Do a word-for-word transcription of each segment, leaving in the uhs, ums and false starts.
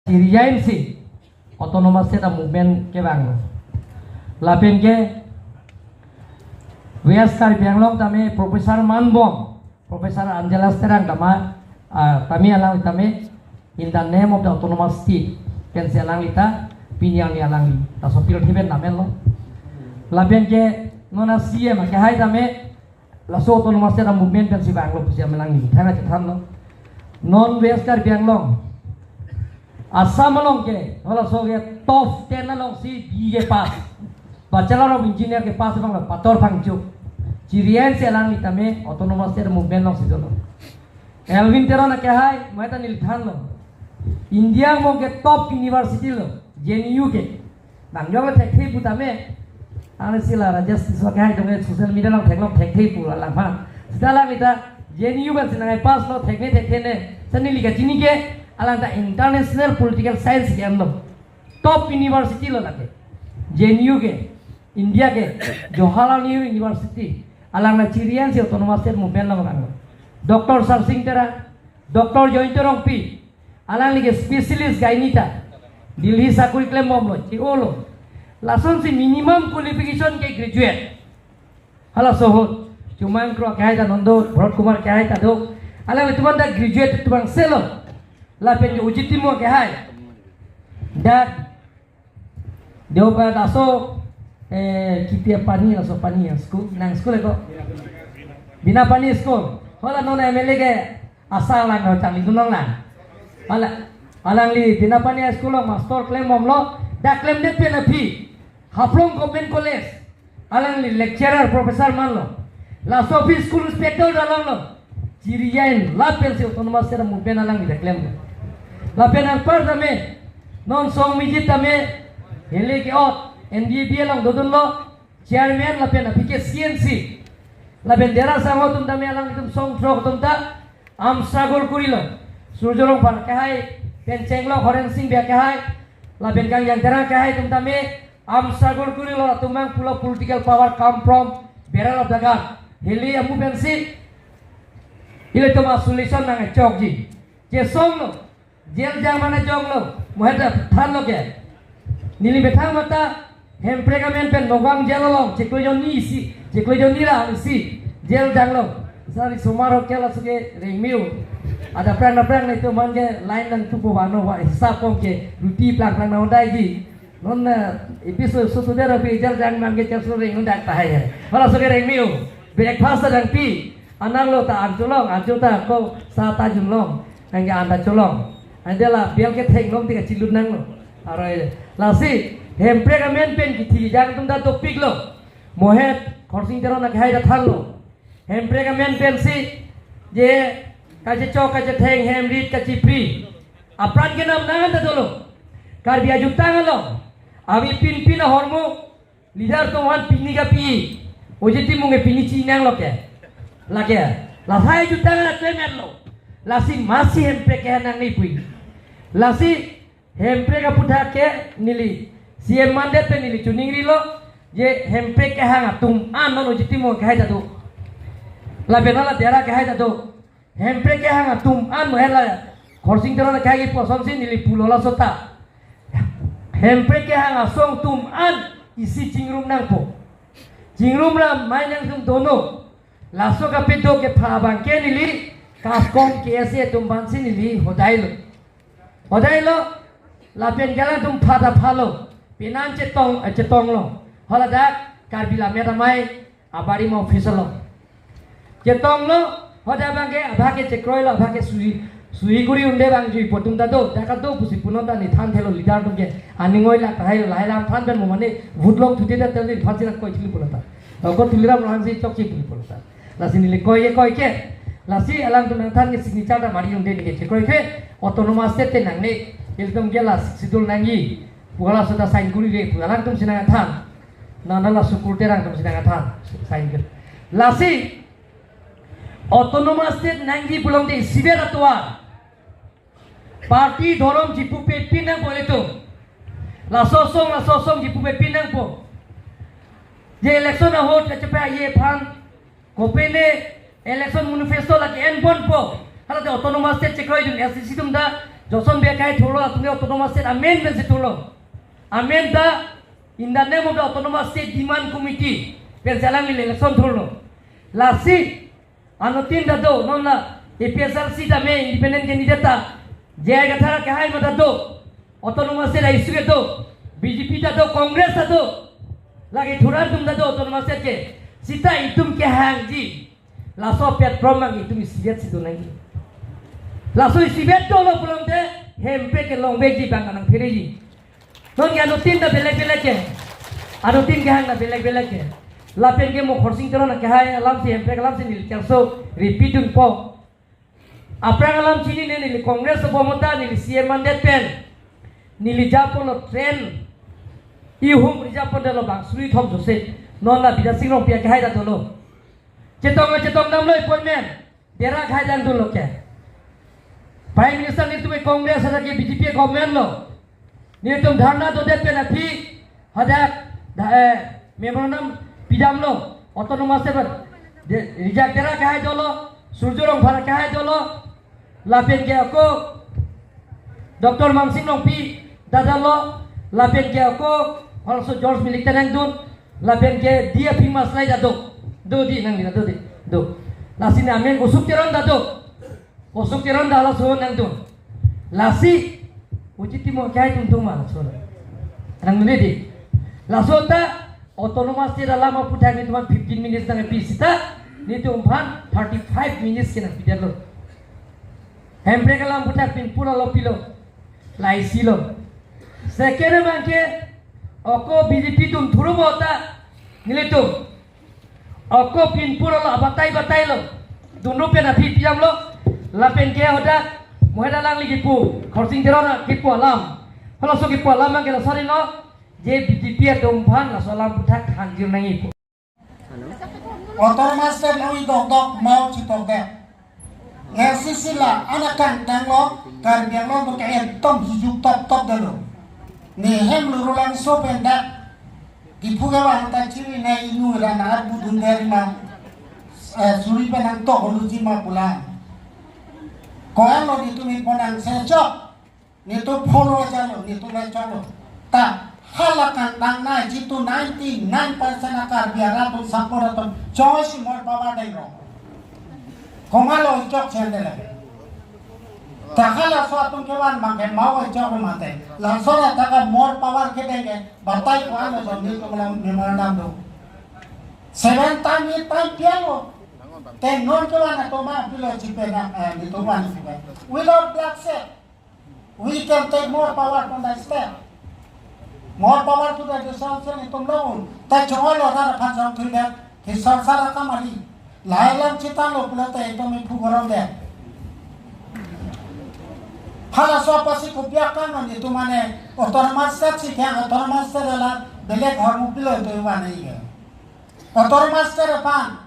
Chiri-ain si autonomous state a-movement kevanglo. Lapen ke West Karbi Anglong tame Professor Manbom, Professor Angelos Terang tama, ah, tame alangli tame in the name of the autonomous state pensi alangli ta pini alangli alangli ta sopil thiben namenlo. Lapen ke non a-C M akehai tame laso autonomous state a-movement pensi vanglo pusi amelang ni thana chethanlo. Non West Karbi Anglong, Assam along ke halaso ke top ten along si B E ke pass, Bachelor of Engineer ke pass abang lo Pator Phangcho. Chiri-ain si alangli tame autonomous state movement along si dolo. Elwin Teron akehai, mo-eta neli thanlo. India angbong ke top university lo, J N U ke. Bang jong lo thekthe pu tame. Ang si la Rajesh Tisso akehai dong social media along theklong thekthe pu alang ha. Sita alangli ta J N U kan sinang ai pass lo thekne thekthene. Sa neli kachini ke alang ta international political science ke-en lo. Top university lo lake. J N U ke, India ke, Jawaharlal Nehru University. Alang la chiri-ain si autonomous state movement along vanglo. Doctor Sarsing Terang, Doctor Jayanta Rongpi, alangli ke specialist gynae ta. Delhi sakori klembomlo, che-olo. Lasonsi minimum qualification ke graduate. Halaso ahut, Chumang Kro akehai ta non do, Bharat Kumar akehai ta do. Alanglitum anta graduate atum angselo. Lapen ke Ojit Timung akehai. Dak Deobar laso, eh, Kipi Pani laso Pani a-school, nang school ko? Bina Pani school. Hala non M L A ke asal lang ho changli dunong lang. Hala, alangli Bina Pani school along master klembomlo, dak klemdet pen aphi Haflong Government College alangli lecturer professor manlo. Laso aphi school inspector ta longlo. Chiri-ain lapen si autonomous state movement alangli ta klemlo. Lapen anpar tame non Song Mijit tame hele ke-ot N D A B along dodunlo, chairman lapen aphi ke C N C. Lapen Dera Sangho atum tame alangtum song throk atum ta amsragol korilo. Surjya Rongphar akehai, pen chenglok Horen Sing Bey akehai, lapen Kangjang Terang akehai atum tame amsragol korilo, latum mang pulo political power come from barrel of the gun. Hele amu pensi ilitum a-solution nangchokji. Chesonglo, jail jang mana jonglo, mo-eta thanlo ke. Neli methang mata Hemprek amen pen Nagaon jail along chiklo jonni isi, chiklo jonni ra isi jail janglo. Sari somar ho ke laso ke rengmiu. Ada prang na prang na itum man ke line nangtupo vano va hisap pom ke ruti plang plang na ondai ji. Non na ipi so so tu dera pi jail jang man ke char so reng undak tahai hai. Halaso ke rengmiu. Breakfast ta dangpi. Anang lo ta an cholong, an cho ta ko sa ta junlong. Ang ke an ta cholong. Ante la bial ke theng long tika chilut nanglo. Aroi, lasi Hemprek amen pen kithi jang atum ta dopiklo. Mo-et Khorsing Teron akehai ta thanlo. Hemprek amen pensi je kachechok kachetheng hem rit kachipri apran kenam nang ta dolo. Karbi ajutang along, ami pinpin ahormu leader atum aphan pini kapi, Ojit Timung ke pini chinanglo ke. Lake, lahai jutang aklem-etlo. Lasi masi Hemprek keha nangne pu. Lasi Hemprek aputhak ke neli C M mandet pen neli choningrilo, je Hemprek kehang atum an non Ojit Timung akehai ta do. Lapen hala Dera akehai ta do. Hemprek kehang atum an mo hela Khorsing Teron akehai kipusonsi neli pulo laso ta. Hemprek kehang asong atum an isi chingrum nangpo. Chingrum ra mai nangtum dono. Laso kapedo kepha abang ke neli Kaskong K S A atum aphansi neli hodailo. Hodailo, lapen ke alangtum pha ta phalo, penan chetong, eh, chetonglo. Haladak Karbi Lammet Amei abari ma office lo. Chetonglo, hoda abang ke, abang ke chekroilo, abang ke sui, sui kuri unde abang jui po atum ta do, dak ta do pusi punon ta neli thanthelo leader atum ke, aning oilak tahai lo, lahai lam than pen mo mane, vote long thudi ta tel neli phan si nangkoi thili pulo ta. Ko Tuliram Ronghang si chokche thili pulo ta. Lasi neli koi ke koi ke. Lasi alangtum nangthan ke signature ta mari unde neli ke chekoi ke. Autonomous state te nangne. Ilitum ke la Sixth Schedule nangji pu halaso ta sign kuri re pu alangtum si nangthan. Na na la Sukur Terang atum si nangthan. Sign ke. Lasi autonomous state nangji pulote isivet atovar. Party dhorom chipupepin nangpo ilitum. Laso asong, laso asong chipupepin nangpo. Je election ahut kachepa ye aphan kopine election manifesto lake enponpo. Halate autonomous state chekroidun S D C atum ta Joson Bey akai thurlo, atum ke Autonomous State amen pensi thurlo. Amen ta in the name of the Autonomous State Demand Committee pensi alangli election thurlo. Lasi anuttin ta do, non la A P H L C ta me independent candidate ta, J I Kathar akehai ma ta do, Autonomous State a-issue ke do, B J P ta do, Congress ta do, lake thura atum ta do Autonomous State ke. Seta itum kehangji, laso platform abang itum isivet si do nangji. Laso isivet dolo pulote Hemprek ke longvekji, bang nangphereji. Non ke anuttin ta belek belek ke. Anuttin kehang ta belek belek ke. Lapen ke mo Khorsing Teron akehai alam si, Hemprek alam si neli kangso repeat dunpo. Aphrang alam chinine, neli Congress bom ahut ta neli C M mandate pen neli japonlo train ihum ri japon detlo bang suri thom jose. Non la Bidya Sing Rongpi akehai ta dolo. Chetong chetong damlo appointment. Dera khai dang dunlo ke. Prime Minister nelitum ke Congress hadak ke B J P government lo. Nelitum dharna dodet pen aphi hadak da, eh, memorandum pidamlo. Autonomous State de, rijak dera akehai dolo, Surjya Rongphar akehai dolo. Lapen ke ako Doctor Mansing Rongpi ta damlo, lapen ke ako halaso George Milik ta nangdun, lapen ke D. Aphingma Slai ta do, do di nangli ta do di, do. Lasi ne amen Kosuk Teron ta do, Kosuk Teron ta halaso nangdun. Lasi uji timo kai tum tum ma laso nangdun di. Laso ta Autonomous State alam aphuthak nelitum aphan fifteen minutes nangpi seta nelitum aphan thirty-five minutes ke nangpidetlo. Hemprek alam aphuthak pinpur alo pilo. Laisilo. Second abang ke ako B J P atum thurpo ta nelitum ako pinpur alo abatai batai lo. Dunrup pen aphi pidamlo. Lapen ke hadak mo hadak alangli kipu, Khorsing Teron kipu alam. Halaso kipu alam abang ke laso ri lo. Je B J P atum aphan laso alam aphuthak thangjir nangji pu. Autonomous State oi dokdok mau chitokdet. A C C la anak kangtanglo, Karbi Anglong ke ekdom hijuk top top detlo. Ne hem Lurulangso pen dak Diphu kevang ta chiri na inu ra na arbu dun der ma, eh, suri pen nangtok luji ma pulang. Ko-an lo nelitum iponang sejok. Nelitum follow aja lo, nelitum le cholo. Ta hala kangtang na jitu ninety nine percent a Karbi arat atum support atum choi si Mor Power dei ro. Komat lo chok chen de le. Ta halaso atum kevan abang ke mau chok mate. Laso ra ta ka Mor Power kedeng ke batai ko-an lo nelitum memorandum do. Seven time, eight time piang lo. Te non kevan atum ma pilo chipe na, eh, nelitum van chipe. Without bloodshed. We can take Mor Power from the state. Mor Power to the destruction itum lo un. Ta chongol lo ta phan jong thui det. Ki sorsar akam ari. Lahai alam chethanlo pulote itum iphu gorom det. Halaso apotsi kopi akam non itum mane Autonomous State si kya Autonomous State la belek hormu pilo itum mane ye. Autonomous State aphan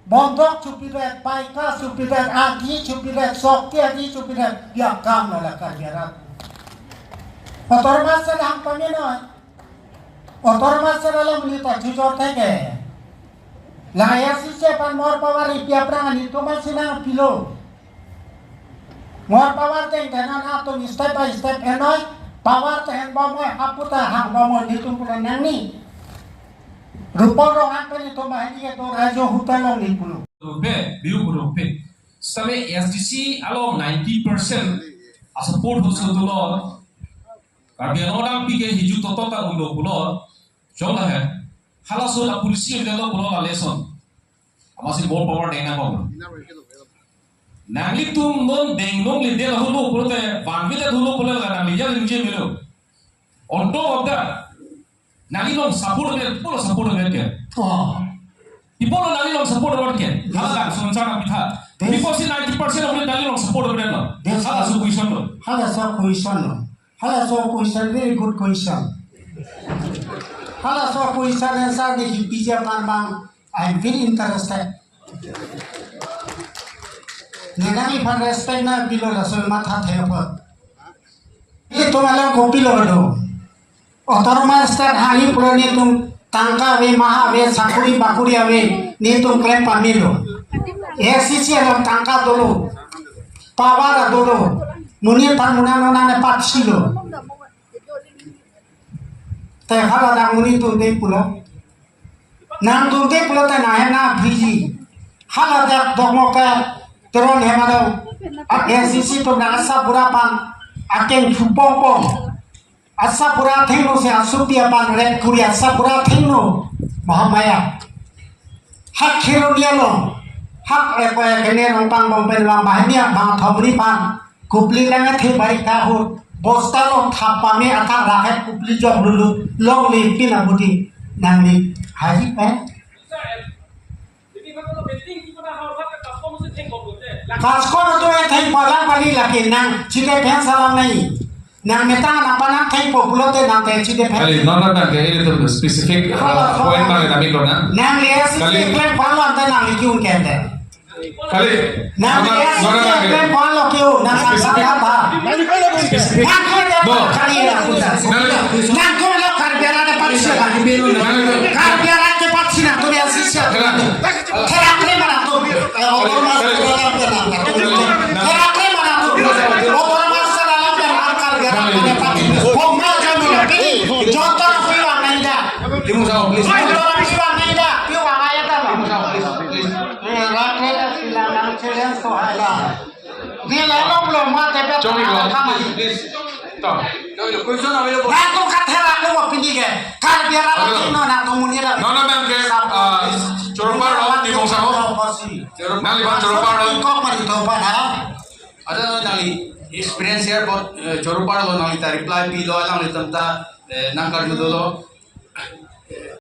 bondhok chopidet, paika chopidet, agi chopidet, sokti agi chopidet, ya kam lo la Karbi arat. Autonomous State hang pamenoi. Autonomous State alam neli ta chujor theke. La A C C aphan Mor Power ipi aphrang nelitum si nangpilo. Mor Power teng tenan atum step by step enoi, power te hen bomoi, hapu ta hang bomoi nelitum pulo nangji. Rupal rong angkon itum bahini ke to rajo hutan long ni pulo. Rupe, biu rupe. Same A S D C along ninety percent a support ho so dolo. Karbi Anglong dang pike hiju toto ta undo pulo. Jong la he. Halaso la policy lo pulo la lesson. Amatsi Mor Power deng nang bom. Nanglitum non deng nong le dela hulu pulote, bang mila hulu pulo la nangli ya nje milo. On top of that, nangli non support le, pulo support le ke. Oh. Ipo lo nangli non support le ke. Hala kan, sun sana pitha. Yes. Ipo si ninety percent of nangli non support le lo. Yes. Halaso question lo. Halaso question lo. Halaso question, very good question. Halaso question answer de hi pija man mang. I'm very interested. Nenang iphan respect nangpilo laso matha thepot. Itum alam kopilo do. Autonomous State hangji pulo nelitum tangka ave, maha ave, sakuri bakuri ave, nelitum klem pamelo. A C C alam tangka dolo. Power dolo. Monit aphan mona nona ne patsi lo. Te hala dak monit atum te pulo. Nangtum te pulote nanghem na briji. Hala dak dokmoke Teron hem adong. A ACC atum nang asapura aphan akeng chupong pong. Asapura athengno si asopi aphan rek kuri asapura athengno Mahamaya. Hak Kheroni along, hak ekoi kene rongpang bong pen lang bahini abang thomri aphan kupli lang athe bari kahut bosta along thap pame athak raket kupli jok lulu longle pin abudi nangli haji pen. Kasko atum athengpo lang kali lake nang chide pen salam nai. Nang metang nang panang thengpo pulote nang te chide pen. Kali, non non nang ke ini tuh specific, uh, point nang kami kona. Nang le si kali. Klem palo ante nang le kiun kente. Kali. Nang non non le si nang ke klem palo kiun nang specific. Nang ko le bo. Kali ya puta. Nang ko le Karbi Anglong de patsi. Nang ko. Karbi Anglong de patsi nang tu dia sisa. Kali. Therak kre mana tu? Eh, otor mas alam kena. Therak kre mana tu? Otor mas alam kena angkar kena. Homa jamu napi. Jotor piwa naida. Timu sao, please. Jotor piwa naida. Piwa ayat apa? Timu sao, please, please. Eh, rak kre silang nang challenge to hai la. Di lalu belum mati bet. Choklo, please, please. To. Nangtum katherak lo pini ke. Karbi arat. Halo. Lagi no nangtum munir. Non non nang ke, ah, Chorupar lo, Timung Saho. Nangli aphan Chorupar lo. Kok mari to pa na. Ada nangli experience ya buat, eh, Chorupar lo nangli ta reply pilo alanglitum ta, eh, nang karju dolo.